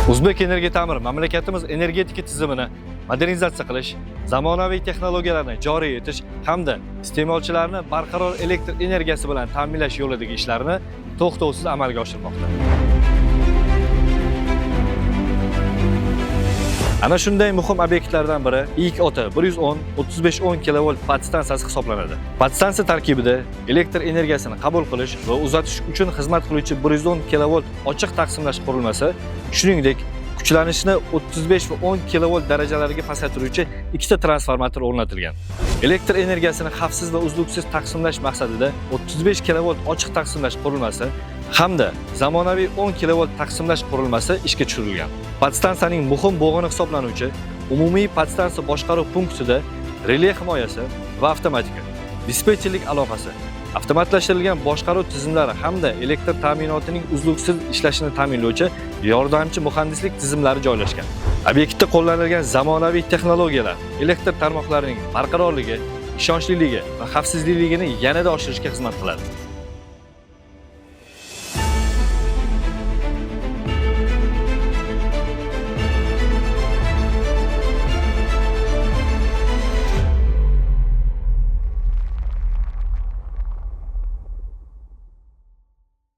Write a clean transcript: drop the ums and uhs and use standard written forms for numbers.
O'zbekenergotamir mamlakatimiz energetika tizimini modernizatsiya qilish, zamonaviy texnologiyalarni joriy etish hamda iste'molchilarni barqaror elektr energiyasi bilan ta'minlash yo'lidagi ishlarni to'xtovsiz amalga oshirmoqda. Ana shunday muhim obyektlardan biri IK OTA 110 3510 kilovolt podstansiyasi hisoblanadi. Podstansiya tarkibida elektr energiyasini qabul qilish va uzatish uchun xizmat qiluvchi 110 kilovolt ochiq taqsimlash qurilmasi, shuningdek, kuchlanishni 35 va 10 kilovolt darajalariga pasaytiruvchi ikkita transformator o'rnatilgan. Elektr energiyasini xavfsiz va uzluksiz taqsimlash maqsadida 35 kilovolt ochiq taqsimlash qurilmasi hamda zamonaviy 10 kilovolt taqsimlash qurilmasi ishga tushirilgan. Podstansiyaning muhim bo'g'ini hisoblanuvchi umumiy podstansiya boshqaruv punktida rele himoyasi va avtomatika, dispetcherlik aloqasi, avtomatlashtirilgan boshqaruv tizimlari hamda elektr ta'minotining uzluksiz ishlashini ta'minlovchi yordamchi muhandislik tizimlari joylashgan. Obyektda qo'llanilgan zamonaviy texnologiyalar elektr tarmoqlarining barqarorligi, ishonchliligi va xavfsizligini yanada oshirishga xizmat qiladi.